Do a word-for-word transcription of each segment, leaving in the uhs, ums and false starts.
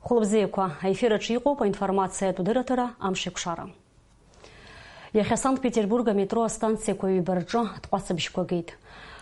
Хәылбзиақәа, аефир аҿы иҟоуп аинформациатә дырраҭара Амшеикәшара. Иахьа Санкт-Петербург аметро астанциақәа ҩба рҿы атҟәацыбжьқәа геит.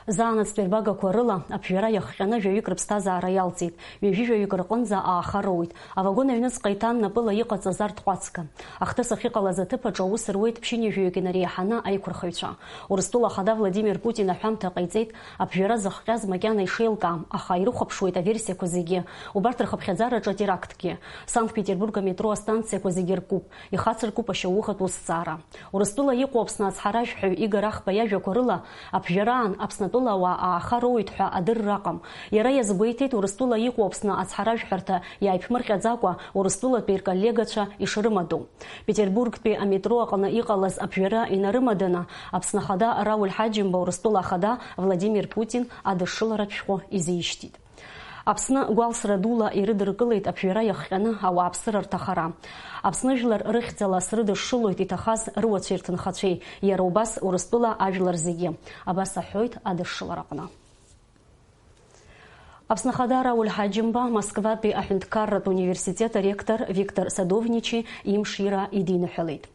Заанаҵтәи рбагақәа рыла аԥжәара иахҟьаны жәаҩык рыԥсҭазаара иалҵит, ҩажәи жәаҩык рҟынӡа ааха роуит. Авагон аҩныҵҟа иҭан напыла иҟаҵаз артҟәацга. Ахҭыс ахьыҟалаз аҭыԥ аҿы аус руеит ԥшьынҩажәаҩык инареиҳаны аиқәырхаҩцәа. Урыстәыла Ахада Владимир Путин аҳәамҭа ҟаиҵеит, аԥжәара зыхҟьаз макьана ишеилкаам, аха ирыхәаԥшуеит аверсиақәа зегьы. Убарҭ рхыԥхьаӡараҿы терактгьы. Санкт-Петербург аметро астанциақәа зегьы ркуп, ихацыркуп ашьаухатә усҭҵаара. Урыстәыла иҟоу Аԥсны ацҳаражәҳәаҩ Игор Ахба иажәақәа рыла, аԥжәараан Аԥснытәыла ауаа ааха роуеит ҳәа адырра ыҟам. Иара иазгәеиҭеит, Урыстәыла иҟоу Аԥсны ацҳаражәҳәарҭа иааиԥмырҟьаӡакәа, Урыстәылатәи рколлегацәа ишрымадоу. Петербургтәи аметро аҟны иҟалаз аԥжәара инарымаданы, Аԥсны Ахада Рауль Ҳаџьымба Урыстәыла Ахада Владимир Путин адышшыларатә шәҟәы изишьҭит. Аԥсны гәалсра дула ирыдыркылеит аԥжәара иахҟьаны ауааԥсыра рҭахара. Аԥсны жәлар рыхьӡала срыдышшылоит иҭахаз рыуацәеи рҭынхацәеи, иара убас Урыстәыла ажәлар зегьы. Абас аҳәоит адышшылараҟны. Аԥсны Ахада Рауль Ҳаџьымба Москватәи аҳәынҭқарратә университет аректор Виктор Садовничи имшира идиныҳәалеит.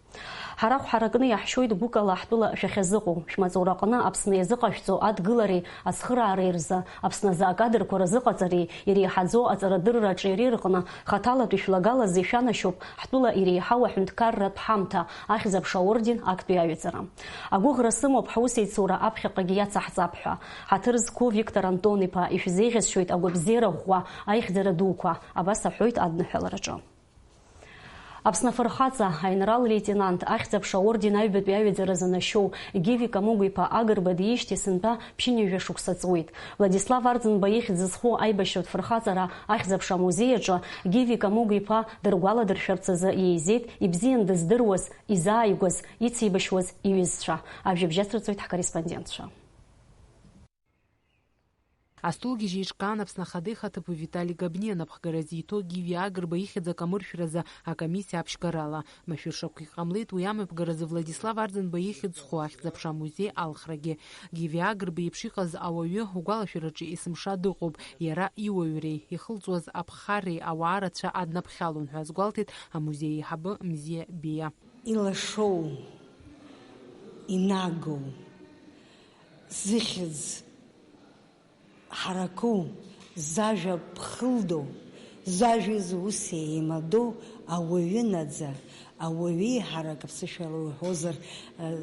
Ҳара хәҳаракны иаҳшьоит гәыкала ҳтәыла шәахьазыҟоу, шәмаҵураҟны Аԥсны иазыҟашәҵо адгылареи ацхыраареи рзы, Аԥсны азы акадрқәа рзыҟаҵареи иреиҳаӡоу аҵарадырра аҿиареи рҟны хаҭалатәи шәлагалази шәанашьоуп ҳтәыла иреиҳау аҳәынҭқарратә ҳамҭа, Ахьӡ-аԥша аорден актәи аҩаӡара. Агәыӷра сымоуп ҳусеицура аԥхьаҟагьы иацаҳҵап ҳәа. Ҳаҭыр зқәу Виктор Антон-иԥа ишәзеиӷьасшьоит агәабзиара ӷәӷәа, аихьӡара дуқәа, абас аҳәоит адныҳәалараҿы. Аԥсны афырхаҵа, аинрал-леитенант, Ахьӡ-аԥша аорден аҩбатәи аҩаӡара занашьоу Гиви Камыгә-иԥа Агрба диижьҭеи сынтәа ԥшьынҩажәа шықәса ҵуеит. Владислав Арӡынба ихьӡ зху аибашьратә фырхаҵара Ахьӡ-аԥша амузеи аҿы Гиви Камыгә-иԥа дыргәаладыршәарц азы иеизеит ибзиан дыздыруаз, изааигәаз, ицеибашьуаз иҩызцәа. Ажәабжь ацырҵоит ҳкорреспондентцәа. Астолгьежь еиҿкаан Аԥсны Ахада ихаҭыԥуаҩ Витали Габниа напхгара зиҭо Гиви Агрба ихьӡ акамыршәразы акомиссиа аԥшьгарала. Машәыршақәа иҟамлеит уи амҩаԥгаразы Владислав Арӡынба ихьӡ зху Ахьӡ-аԥша амузеи алхрагьы. Гиви Агрба иеиԥш иҟаз ауаҩы угәалашәараҿы есымша дыҟоуп. Иара иуаҩреи, ихылҵуаз аԥхарреи ауаа рацәа аднаԥхьалон ҳәа азгәалҭеит амузеи аиҳабы Мзиа Биа. Илашоу, инагоу, зыхьӡ ҳаракоу, зажәа ԥхылдоу, зажәа изы ус еимадоу ауаҩы наӡа, ауаҩы иҳарак аԥсышәала уҳәозар,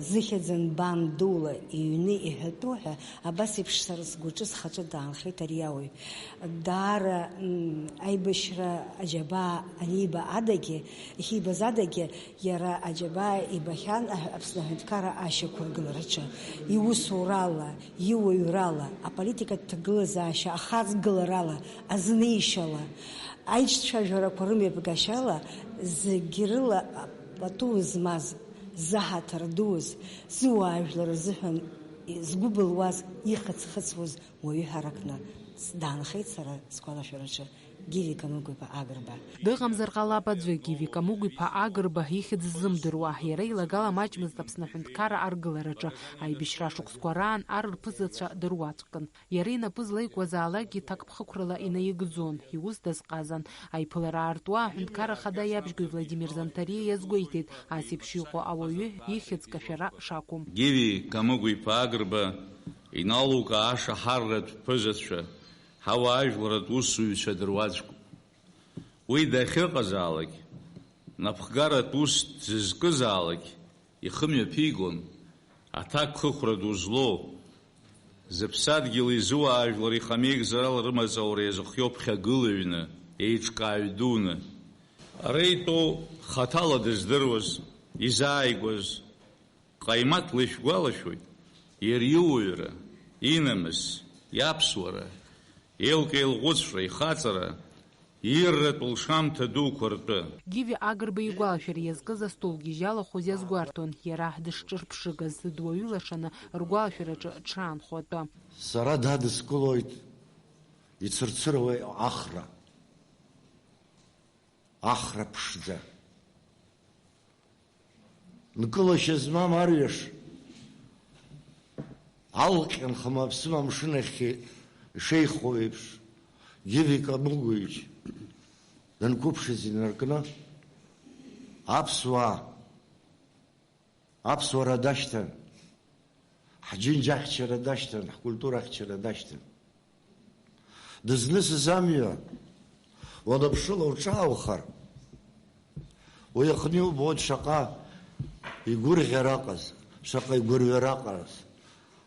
зыхьӡ анбан дула иҩны иҳәатәу ҳәа, абас еиԥш сара сгәаҿы схаҿы даанхеит ари ауаҩ. Даара, м, аибашьра аџьабаа аниба адагьы, иахьибаз адагьы, иара аџьабаа ибахьан аҳ-, Аԥсны аҳәынҭқарра ашьақәыргылараҿы, иусурала, иуаҩрала, аполитикатә ҭагылазаашьа ахаҵгыларала, азнеишьала, аиҿцәажәарақәа рымҩаԥгашьала, зегь рыла пату змаз, зыҳаҭыр дуз, зыуаажәлар рзыҳәан згәы былуаз, ихыҵ-хыҵуаз уаҩы ҳәа ракны даанхеит сара сгәалашәараҿы Гиви Камыгә-иԥа Агрба. Дыҟамзар ҟалап аӡәы, Гиви Камыгә-иԥа Агрба ихьӡ ззымдыруа, иара илагала маҷмызт Аԥсны аҳәынҭқарра аргылараҿы, аибашьра шықәсқәа раан ар рԥызацәа дыруаӡәкын. Иара инапы злаикуазаалакгьы ҭакԥхықәрала инаигӡон, иус дазҟазан. Аиԥылара аартуа аҳәынҭқарра ахада иабжьгои Владимир Занҭариа иазгәеиҭеит, ас еиԥш иҟоу ауаҩы ихьӡ кашәара шақәым. Гиви Камыгә-иԥа Агрба иналукаа ашаҳаратә ԥызацәа, ҳауаажәларатә усзуҩцәа дыруаӡәкуп. Уи дахьыҟазаалак, напхгаратә ус дзызкызаалак ихы мҩаԥигон, аҭакԥхықәра ду злоу, зыԥсадгьыли зыуаажәлари хамеигӡарала рымаҵ аура иазыхиоу ԥхьагылаҩны, еиҿкааҩ дуны. Ара итәоу хаҭала дыздыруаз, изааигәаз, Ҟаимаҭ лышәгәалашәоит, иара иуаҩра, инамыс, иаԥсуара, еилкеилҟәыцәра, ихаҵара, ирратә лшамҭа дуқәа ртәы. Гиви Агрба игәалашәара иазкыз астол гьежьы алахәыз иазгәарҭон, иара дышҿырԥшыгаз, дуаҩы лашаны ргәалашәараҿы дшаанхо атәы. Сара дадыскылоит ицырцыруа ахра. Ахра ԥшӡа. Нкылашьа змам арҩаш алҟьан хымаԥсым амшын ахь ишеихо еиԥш, Гиви Камыгәыич данқәыԥшыз инаркны, аԥсуаа, аԥсуара дашьҭан, ҳџьынџь ахьчара дашьҭан, ҳкультура ахьчара дашьҭан. Дызнысыз амҩа уаныԥшыло уҿааухар, уи аҟны иубоит шаҟа игәырӷьара аҟаз, шаҟа игәырҩара аҟаз.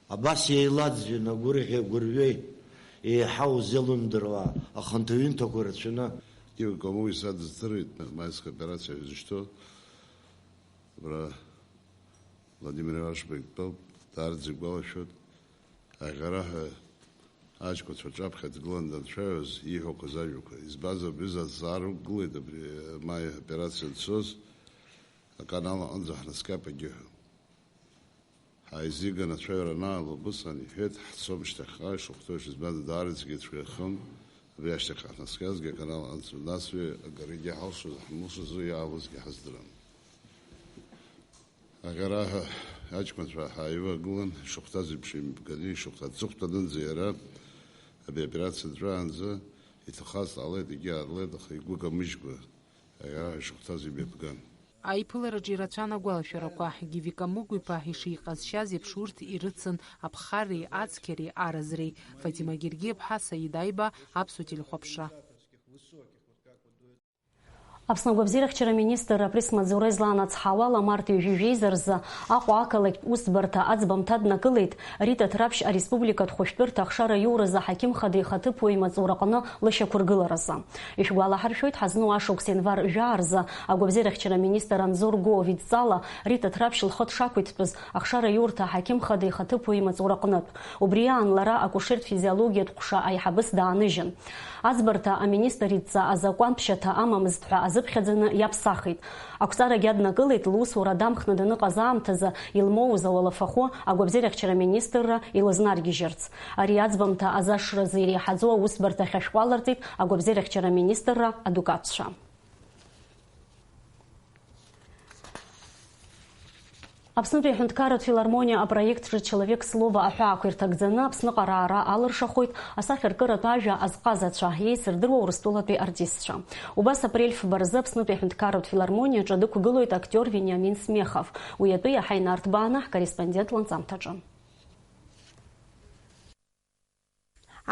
Абас еилаӡҩан агәырӷьа-гәырҩеи еиҳа узеилымдыруа ахынҭаҩынҭақәа рацәаны. Иугомуи садызцырит, Маиск операциа ҳәа изышьҭоу. Абра Владимир Ивашба иктәоуп, даарӡа игәалашәоит. Аӷьараҳәа аҷкәынцәа рҿаԥхьа дгылан данцәажәоз ииҳәақәаз ажәақәа. Избанзар, абри азҵаара уқәгылеит абри маи аоперациа анцоз, аканал аҟынӡа ҳнаскьап егьиҳәон. Ҳааизиган ацәажәара анаалга, убысҟан иҳәеит, ҳцом шьҭахьҟа, ишахәҭоу ишызбаз даараӡагьы ицәгьахом, абри ашьҭахь ҳнаскьазгьы аканал аҟынӡа, нас уи агарагьы ҳалшоз, ҳмылшоз, уи иаалозгьы ҳаздырам. Аӷьараҳәа аҷкәынцәа ҳааивагылан, ишахәҭаз еиԥш еимыбганы, ишахәҭа аҵыхәтәанынӡа иара, абри аоперациа дҵәаанӡа, иҭахаз ҟалеит, егьи аарлеит, аха игәы камыжькәа, аӷьараҳәа ишахәҭаз имҩаԥган. Аиԥылараҿы ирацәан агәалашәарақәа, Гиви Камыгә-иԥа ишиҟазшьаз еиԥш урҭ ирыцын аԥхарреи ацқьареи аразреи. Фатима Гергиаԥҳа, Саид Аиба, Аԥсуа телехәаԥшра. Аԥсны агәабзиарахьчара аминистрра апресс-маҵзура излаанацҳауала, март ҩажәи жәеиза рзы Аҟәа ақалақьтә усбарҭа аӡбамҭа аднакылеит Рита Ҭраԥшь ареспубликатә хәышәтәырҭа ахшара иуразы аҳақьым хада ихаҭыԥуаҩ имаҵураҟны лышьақәыргыларазы. Ишәгәалаҳаршәоит, ҳазну ашықәс январ жәаа рзы агәабзиарахьчара аминистр Анзор Гәыов идҵала Рита Ҭраԥшь лхы дшақәиҭтәыз ахшара иурҭа аҳақьым хада ихаҭыԥуаҩ имаҵураҟнытә. Убри аан лара акушертә физиологиатә ҟәша аиҳабыс дааныжьын. Аӡбарҭа аминистр идҵа азакәантә шьаҭа амамызт ҳәа азыԥхьаӡаны иаԥсахит. Ақәҵарагьы аднакылеит, лусура дамхны даныҟаз аамҭазы илмоуз ауалафахәы агәабзиарахьчара аминистрра илызнаргьежьырц. Ари аӡбамҭа азашшразы иреиҳаӡоу аусбарҭахь ашәҟәы аларҵеит агәабзиарахьчара аминистрра адукатцәа. Аԥснытәи аҳәынҭқарратә филармониа апроект Человек слова аҳәаақәа ирҭагӡаны Аԥсныҟа раара алыршахоит асахьаркыратә ажәа азҟазацәа, еицырдыруа Урыстәылатәи артистцәа. Убас апрель фба рзы Аԥснытәи аҳәынҭқарратә филармониаҿы дықәгылоит актиор Вениамин Смехов. Уи атәы иаҳа инарҭбааны ҳкорреспондент ланҵамҭаҿы.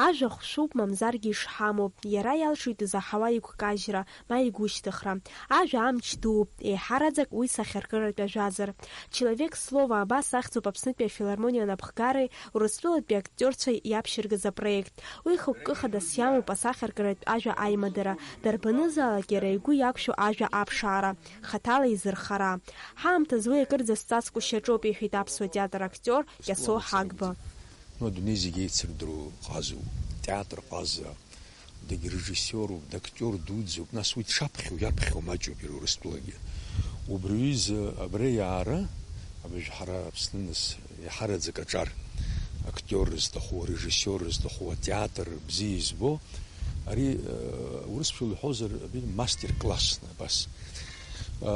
Ажәа хәшәуп, мамзаргьы ишҳамоуп, иара иалшоит изаҳауа игәкажьра, ма игәышьҭыхра. Ажәа амч дууп, еиҳараӡак уи сахьаркыратә ажәазар. Человек слова абас ахьӡуп Аԥснытәи афилармониа анапхгареи Урыстәылатәи актиорцәеи иаԥшьыргаз апроект. Уи хықәкы хадас иамоуп асахьаркыратә ажәа аимадара, дарбанызаалак иара игәы иақәшәо ажәа аԥшаара, хаҭала изырхара. Ҳаамҭазы уи акырӡа сҵазкуа шьаҿоуп, иҳәеит аԥсуа театр актиор Кьасоу Ҳагба. Ну, адунеи зегьы еицырдыруа ҟазоуп, театр ҟаза, дагьрежиссиоруп, дактиор дуӡӡоуп, нас уи дшаԥхьоу иаԥхьо маҷуп иара Урыстәылагьы. Убри аҩыза абра иаара, абыржә ҳара Аԥсны нас иаҳараӡак аҿар, актиор зҭаху, арежиссиор зҭаху, атеатр бзиа избо, ари, э, урысшәала иҳәозар, абри мастер-классны абас. Э,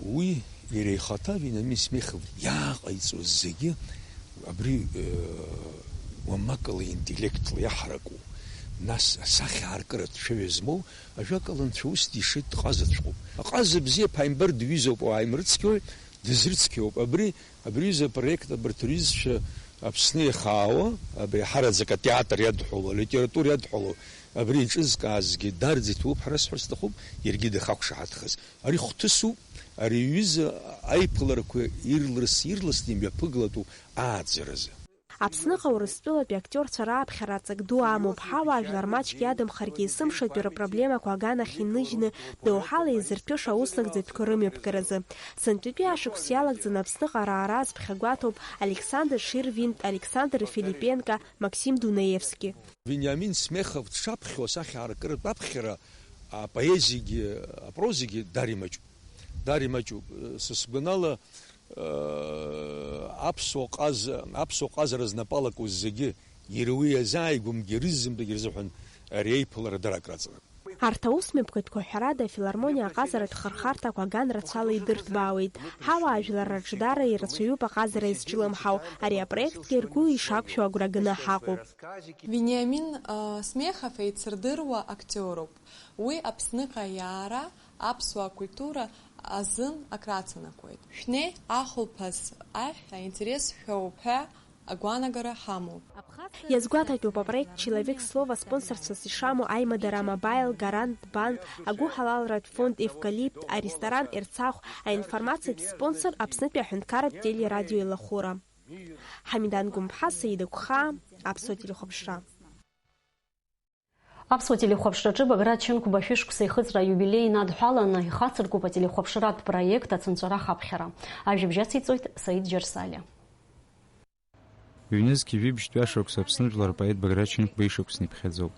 уи иара ихаҭа Вениамин Смехов иааҟаиҵоз зегьы абри, э, уамакала интеллектла иаҳаракуп. Нас асахьа ааркыратә шәаҩа змоу, ажәакала, Анцәа ус дишеит, дҟазаҵәҟьоуп. Аҟаза бзиа ԥааимбар дҩызоуп, уааимрыцқьои, дызрыцқьоуп. Абри, абри аҩыза апроект, абарҭ рҩызцәа Аԥсны иахаауа, абри ҳараӡак атеатр иадҳәалоу, алитература иадҳәалоу, абри иҿызкаазгьы дарӡ иҭоуп ҳәа расҳәар сҭахуп, иаргьы дахақәшаҳаҭхаз. Ари хәҭысуп, ари аҩыза аиԥыларақәа ирлас-ирласны имҩаԥыглатәу ааӡаразы. Аԥсныҟа Урыстәылатәи актиорцәа рааԥхьара аҵак ду амоуп, ҳауаажәлар маҷк иадамхаргьы есымшатәи рыпроблемақәа аганахь иныжьны, доуҳала еизырҭәыша аус нагӡатәқәа рымҩаԥгаразы. Сынтәатәи ашықәс иалагӡаны Аԥсныҟа раара азԥхьагәаҭоуп Александр Ширвиндт, Александр Филипенко, Максим Дунаевски. Вениамин Смехов дшаԥхьо асахьа ааркыратә аԥхьара апоезиагьы, апрозагьы дара имаҷуп. Дара имаҷуп. Са сгәанала, э, аԥсуа ҟаза, аԥсуа ҟазара знапы алаку зегьы, иара уи иазааигәамгьы, ирызымдагьы рзыҳәан ари аиԥылара дара акраҵанакуеит. Арҭ аусмҩаԥгатәқәа, ҳәарада, афилармониа аҟазаратә хырхарҭақәа ган рацәала идырҭбаауеит. Ҳауаажәлар рыҿ даара ирацәаҩуп аҟазара изҿлымҳау, ари апроектгьы ргәы ишақәшәо агәра ганы ҳаҟоуп. Вениамин, э, Смехов еицырдыруа актиоруп. Уи Аԥсныҟа иаара аԥсуа культура азын акраҵанакуеит. Шәнеи ахәылԥаз ашә аинтерес шәоуп ҳәа агәаанагара ҳамоуп. Иазгәаҭатәуп апроект «Человек слова» спонсорцәас ишамоу аимадара «Мобаил», «Гарант», «Банк», агәыҳалалратә фонд «Евкалипт», аресторан «Ерцахә», аинформациатә спонсор Аԥснытәи аҳәынҭқарратә телерадиоеилахәыра. Ҳамидан Гәымԥҳа, Саида Гәхаа, Аԥсуа телехәаԥшра. Аԥсуа телехәаԥшраҿы Баграт Шьынқәба шәышықәса ихыҵра аиубилеи инадҳәаланы ихацыркуп ателехәаԥшратә проект «Ацынҵәарах» аԥхьара. Ажәабжь ациҵоит Саид Џьарсалиа. Ҩнызқь ҩажәи жәибжьтәи ашықәс Аԥсны жәлар рпоет Баграт Шьынқәба ишықәсны иԥхьаӡоуп.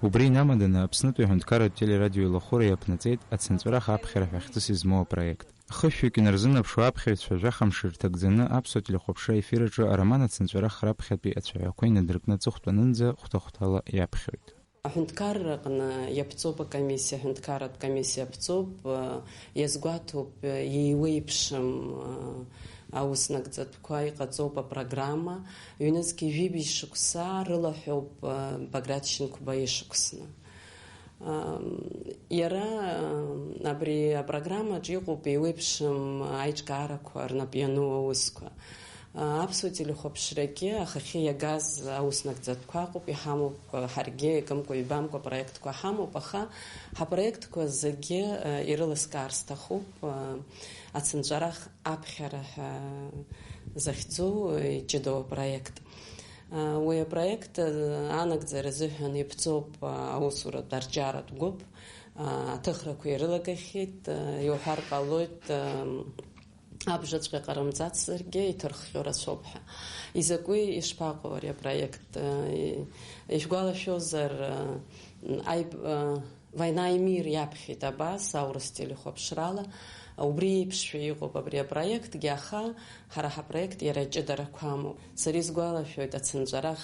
Убри инамаданы Аԥснытәи аҳәынҭқарратә телерадиоеилахәыра иаԥнаҵеит «Ацынҵәарах» аԥхьара ҳәа хьӡыс измоу апроект. Хышәҩык инарзынаԥшуа аԥхьаҩцәа жәаха мшы рҭагӡаны аԥсуа телехәаԥшра аефир аҿы ароман «Ацынҵәарах» раԥхьатәи ацәаҳәақәа инадыркны аҵыхәтәанынӡа хәҭа-хәҭала иаԥхьоит. Аҳәынҭқарра аҟны иаԥҵоуп акомиссиа, аҳәынҭқарратә комиссиа аԥҵоуп, э, иазгәаҭоуп, э, еиуеиԥшым, э, аус нагӡатәқәа иҟаҵоуп апрограмма. Ҩнызқь ҩажәи жәибжь шықәса рылаҳәоуп, э, Баграт Шьынқәба ишықәсны. Ам, иара, ам, абри апрограммаҿ иҟоуп еиуеиԥшым аиҿкаарақәа рнап иану аусқәа. А, аԥсуа телехәаԥшрагьы ахахьы иагаз аус нагӡатәқәа ыҟоуп, иҳамоуп, а, ҳаргьы икымкәа-ҩбамкәа проектқәа ҳамоуп, аха ҳапроектқәа зегьы, а, ирылыскаар сҭахуп, а, «Ацынҵәарах» аԥхьара ҳәа захьӡу, а, иҷыдоу апроект. А, уи апроект, а, анагӡара азыҳәан иаԥҵоуп, а, аусуратә арҿиаратә гәыԥ, а, аҭыхрақәа ирылагахьеит, а, иуҳәар ҟалоит, а, абжаҵәҟьа ҟарымҵацзаргьы иҭырххьоу рацәоуп ҳәа. Изакәи, ишԥаҟоу ари апроект? Ишәгәалашәозар, аиб-, «Война и мир» иаԥхьеит абас, аурыс телехәаԥшрала. Убри еиԥшшәа иҟоуп абри апроектгьы, аха ҳара ҳапроект иара ҷыдарақәа амоуп. Сара исгәалашәоит, «Ацынҵәарах»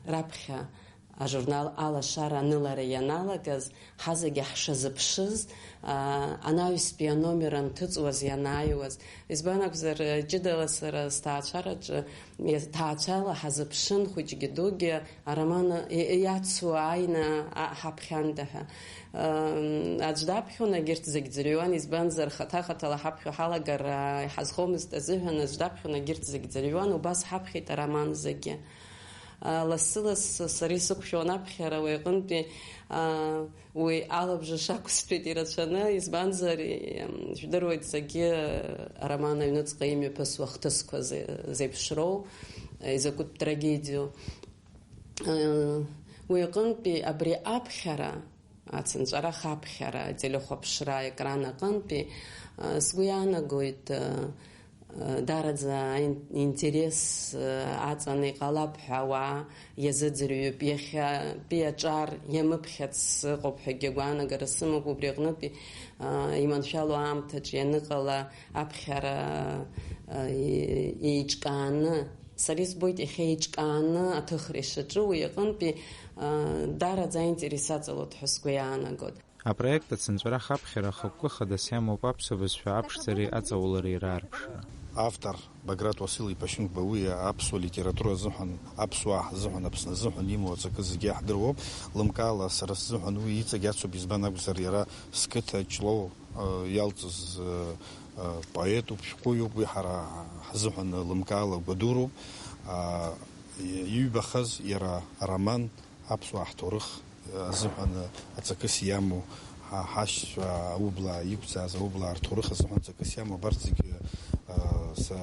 раԥхьа ажурнал «Алашара» анылара ианалагаз, ҳазегьы ҳшазыԥшыз, аа, анаҩстәи аномер анҭыҵуаз ианааиуаз. Избан акәзар, ҷыдала сара сҭаацәараҿы, иа-, ҭаацәала ҳазыԥшын, хәыҷгьы дугьы, ароман и-, иацу ааины, а, ҳаԥхьанда ҳәа. Ам, аӡә даԥхьон, егьырҭ зегь ӡырҩуан, избанзар, хаҭа-хаҭала ҳаԥхьо ҳалагар, аа, иҳазхомызт азыҳәан, аӡә даԥхьон, егьырҭ зегь ӡырҩуан, убас ҳаԥхьеит ароман зегьы. А, лассы-лассы сара исықәшәон аԥхьара уи аҟынтәи, а, уи алабжыш ақәсҵеит ирацәаны, избанзар, м, жәдыруеит зегьы ароман аҩныҵҟа имҩаԥысуа ахҭысқәа зе-, зеиԥшроу, изакәытә трагедиоу. Э, уи аҟынтәи абри аԥхьара, «Ацынҵәарах» аԥхьара ателехәаԥшра аекран аҟынтәи, э, сгәы иаанагоит, э, Даараӡа аин-, интерес, э, аҵаны иҟалап ҳәа ауаа иазыӡырҩып. Иахьатәи аҿар иамыԥхьац ыҟоуп ҳәагьы агәаанагара сымоуп. Убри аҟнытәи, э, иманшәалоу аамҭаҿ ианыҟала аԥхьара, э, и-, еиҿкааны, сара избоит иахьа еиҿкааны аҭыхра ишаҿу, уи аҟынтәи, э, даараӡа аинтерес аҵалоит ҳәа сгәы иаанагоит. Апроект «Ацынҵәарах» аԥхьара ахықәкы хадас иамоуп аԥсуа бызшәа аԥшӡареи аҵаулареи раарԥшра. Автор Баграт Уасил-иԥа Шьынқәба уи аԥсуа литература азыҳәан, аԥсуаа ҳзыҳәан, Аԥсны азыҳәан имоу аҵакы зегьы иаҳдыруоуп. Лымкаала сара сзыҳәан уи иҵегь ацуп, избан акәзар, иара сқыҭа Ҷлоу, э, иалҵыз, э, э, поетуп, шәҟәыҩҩуп, уи ҳара ҳзыҳәан лымкаала гәадуроуп. А, иҩбахаз иара ароман аԥсуаа ҳҭоурых азыҳәан аҵакыс иамоу, ҳа-, ҳашьцәа аублаа иқәӡааз аублаа рҭоурых азыҳәан аҵакыс иамоу абарҭ зегьы, а, са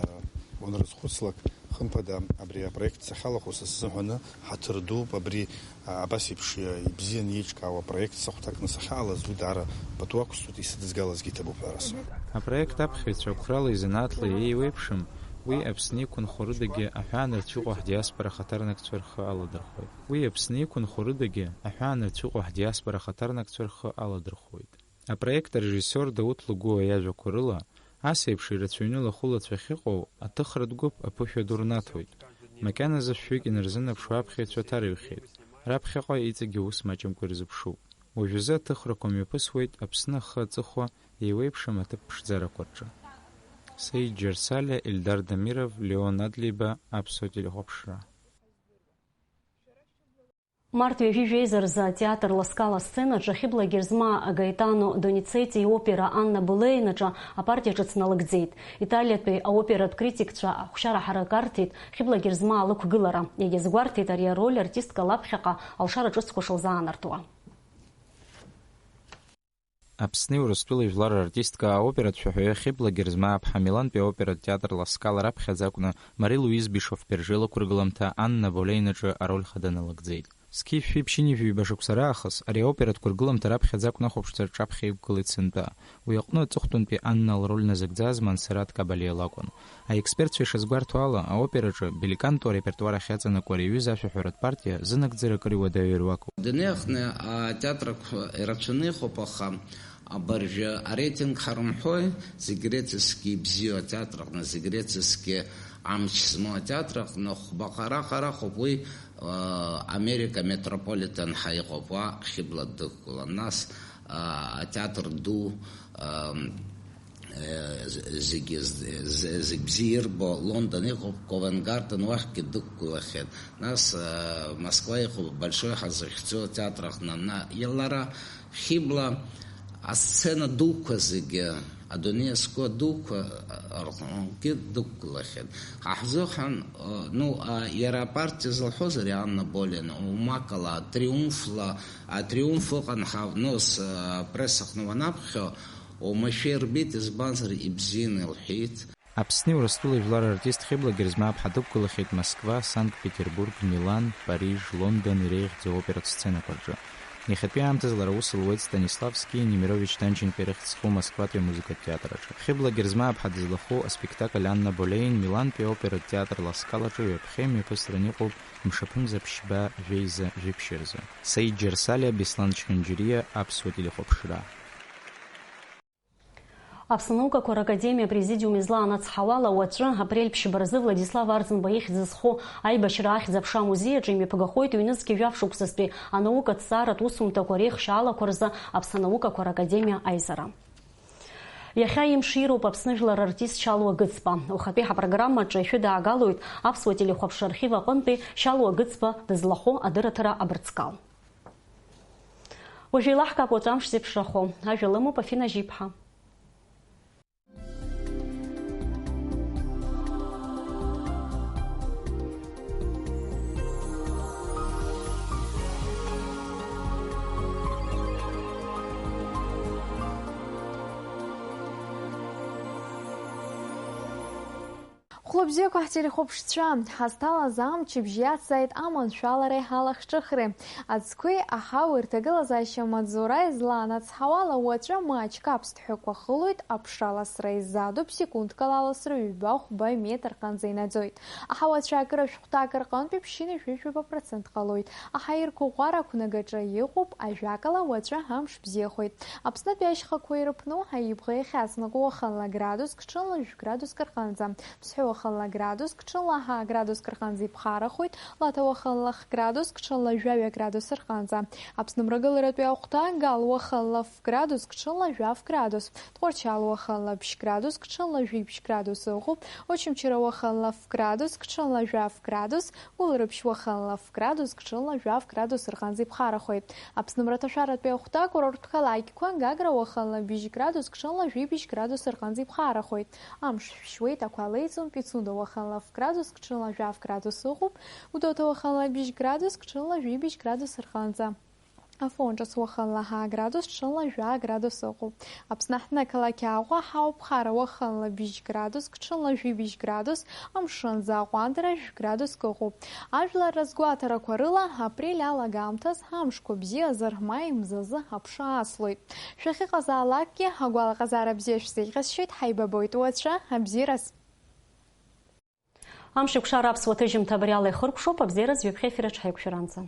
унрызхәыцлак, хымԥада, абри апроект сахьалахәу са сзыҳәаны ҳаҭыр дууп, абри, а, абас еиԥш, а, ибзианы еиҿкаауа апроект сахәҭакны сахьаалаз, уи даара пату ақәсҵоит, исыдызгалазгьы иҭабуп ҳәа расҳәоит. Апроект аԥхьаҩцәа қәрала изанааҭла иеиуеиԥшым, уи Аԥсны иқәынхо рыдагьы аҳәаанырцә иҟоу ҳдиаспора ахаҭарнакцәа рхы аладырхәоит. Уи Аԥсны иқәынхо рыдагьы аҳәаанырцә иҟоу ҳдиаспора ахаҭарнакцәа рхы аладырхәуеит. Апроект арежиссиор Дауҭ Лугуа иажәақәа рыла, ас еиԥш ирацәаҩны лахәылацәа ахьыҟоу аҭыхратә гәыԥ аԥышәа ду рнаҭоит. Макьаназы шәҩык инарзынаԥшуа аԥхьаҩцәа ҭарыҩхьеит. Раԥхьаҟа иҵегьы ус маҷымкәа ирзыԥшуп. Уажәазы аҭыхрақәа мҩаԥысуеит Аԥсны ахы аҵыхәа еиуеиԥшым аҭыԥ ԥшӡарақәа рҿы. Саид Џьарсалиа, Ельдар Дамиров, Леон Адлеиба, Аԥсуа телехәаԥшра. Март ҩажәи жәеиза рзы атеатр Ласкала асценаҿы Хьыбла Герзмаа Гаетано Доницетти иопера Анна Болейн аҿы апартиа ҿыц налыгӡеит. Италиатәи аоператә критикцәа ахәшьара ҳарак арҭеит Хьыбла Герзмаа лықәгылара. Иагьазгәарҭеит ари ароль артистка лаԥхьаҟа алшара ҿыцқәа шылзаанартуа. Аԥсни Урыстәылеи жәлар рартистка, аоператә шәаҳәаҩы Хьыбла Герзмааԥҳа Милантәи аоператә театр Ласкала раԥхьаӡа акәны Мари-Луиз Бишоф-Бержи лықәыргыламҭа Анна Болейн аҿы ароль хада налыгӡеит. Зқьи жәшәи ԥшьынҩажәи ҩба шықәса раахыс ари аоператә қәыргыламҭа раԥхьаӡа акәны ахәаԥшцәа рҿаԥхьа иқәгылеит сынтәа. Уи аҟны аҵыхәтәантәи Анна лроль назыгӡаз Мансерат Кабалиа лакәын. Аекспертцәа ишазгәарҭо ала, аопераҿы Беликанто арепертуар ахь иаҵанакуа ари аҩыза ашәаҳәаратә партиа зынагӡара акыр иуадаҩу акоуп. Дунеи аҟны атеатрақәа ирацәаны иҟоуп, аха абыржәы ареитинг ҳарымҳәои, зегь реиҵызгьы ибзиоу атеатр аҟны, зегь реиҵызгьы амч змоу атеатр аҟны хәбаҟа раҟара ыҟоуп, уи, а, Америка Метрополитен ҳәа иҟоуп, уа Хьыбла дықәгылан. Нас, а, атеатр ду, а, э, з-, зегьы з-, з-, зегь бзиа ирбо Лондон иҟоуп, Ковент Гарден, уахьгьы дықәгылахьеит. Нас, э, Москва иҟоуп, Большой ҳәа захьӡу атеатр аҟны. На-, лара Хьыбла асцена дуқәа зегьы, адунеи иазку адуқәа, э, рҟынгьы дықәгылахьеит. Ҳа ҳзыҳәан, э, ну, а, иара апартиа зылҳәоз ари Анна Болейн, умакала, атриумфла, атриумф ыҟан ҳа, ну, с-, э, апресс аҟны уанаԥхьо, Уамашәа ирбеит, избанзар, ибзианы илҳәеит. Аԥсни Урыстәылеи жәлар артист Хьыбла Герзмааԥҳа дықәгылахьеит Москва, Санкт-Петербург, Милан, Париж, Лондон иреиӷьӡоу аоператә сценақәа рҿы. Иахьатәи аамҭазы лара аус луеит Станиславски, Немирович Данченко ирыхьӡ зху Москватәи амузыкатә театр аҿы. Хьыбла Герзмааԥҳа дызлахәу аспектакль Анна Болейн Милантәи аоператә театр Ласкалаҿы ҩаԥхьа имҩаԥысран иҟоуп мшаԥымза ԥшьба жәеиза жәиԥшь рзы. Саид Џьарсалиа, Беслан Чхьынџьариа, Аԥсуа телехәаԥшра. Аԥсны анаукақәа ракадемиа апрезидиум излаанацҳауала, уаҵәы, апрель ԥшьба рзы, Владислав Арӡынба ихьӡ зху аибашьра ахьӡ-аԥша амузеи аҿы имҩаԥгахоит ҩнызқьи жәаф шықәсазтәи анаукатә зҵааратә усумҭақәа реихшьаалақәа рзы Аԥсны анаукақәа ракадемиа аизара. Иахьа имш ироуп Аԥсны жәлар артист Шьалуа Гыцба. Ухатәи ҳапрограммаҿы ишәыдаагалоит аԥсуа телехәаԥшра архив аҟынтәи Шьалуа Гыцба дызлахәу адырраҭара абырҵкал. Уажә еилаҳкаап уаҵәы амш зеиԥшрахо. Ажәа лымоуп Афина Жьиԥҳа. Хәлыбзиақәа ҳтелехәаԥшцәа, ҳазҭалаз амчыбжь иацзааит аманшәалареи ҳалахҿыхреи. Ацқәеи аҳауеи рҭагылазаашьа амаҵзура излаанацҳауала, уаҵәы маҷк аԥсҭҳәақәа хылоит, аԥшаласра иззаатәуп, секундкала аласра ҩба-хәба метр рҟынӡа инаӡоит. Аҳауа ацәаакыра шәҟәҭак рҟынтәи ԥшьынҩажәи жәаба процент ҟалоит. Аҳаирқәа ӷәӷәара ақәнагаҿы иҟоуп, ажәакала, уаҵәы амш бзиахоит. Аԥснытәи ашьхақәа ирыԥну аибӷа иахьаҵанакуа уахынла градуск, ҽынла жәградуск рҟынӡа. Ԥсҳәы уахынла градуск, ҽынла ҳа градуск рҟынӡа иԥхарахоит, Лаҭа уахынла х градуск, ҽынла жәаҩа градус рҟынӡа. Аԥсны мрагыларатәи ахәҭа Гал уахынла ф градуск, ҽынла жәаф градус. Тҟәарчал уахынла ԥшь градуск, ҽынла жәиԥшь градус ыҟоуп. Очамчыра уахынла ф градуск, ҽынла жәаф градус. Гәылрыԥшь уахынла ф градуск, ҽынла жәаф градус рҟынӡа иԥхарахоит. Аԥсны мраҭашәаратәи ахәҭа акурорттә қалақьқәа Гагра уахынла быжь градуск, ҽынла жәибжь градус рҟынӡа иԥхарахоит. Амш шәшьуеит, ақәа леиӡом, Пицунда уахынла ф градуск, ҽынла жәаф градус ыҟоуп. Гәдоуҭа уахынла быжь градуск, ҽынла жәибжь градус рҟынӡа. Афон ҿыц уахынла ҳа градус, ҽынла жәа градус ыҟоуп. Аԥсны аҳҭнықалақь Аҟәа ҳауп, Хара уахынла быжь градуск, ҽынла жәибжь градус, амшынӡы аҟәандара жәградуск ыҟоуп. Ажәлар рызгәаҭарақәа рыла, апрель алагамҭаз амшқәа бзиазар, маи мзазы аԥша аслоит. Шәахьыҟазаалакгьы агәалаҟазаара бзиа шәзеиӷьасшьоит, ҳаибабоит уаҵәы, абзиараз. Амш еиқәшара аԥсуа ҭыжьымҭа абри ала ихыркәшоуп, абзиараз ҩаԥхьа ефир аҿы ҳаиқәшәаранӡа.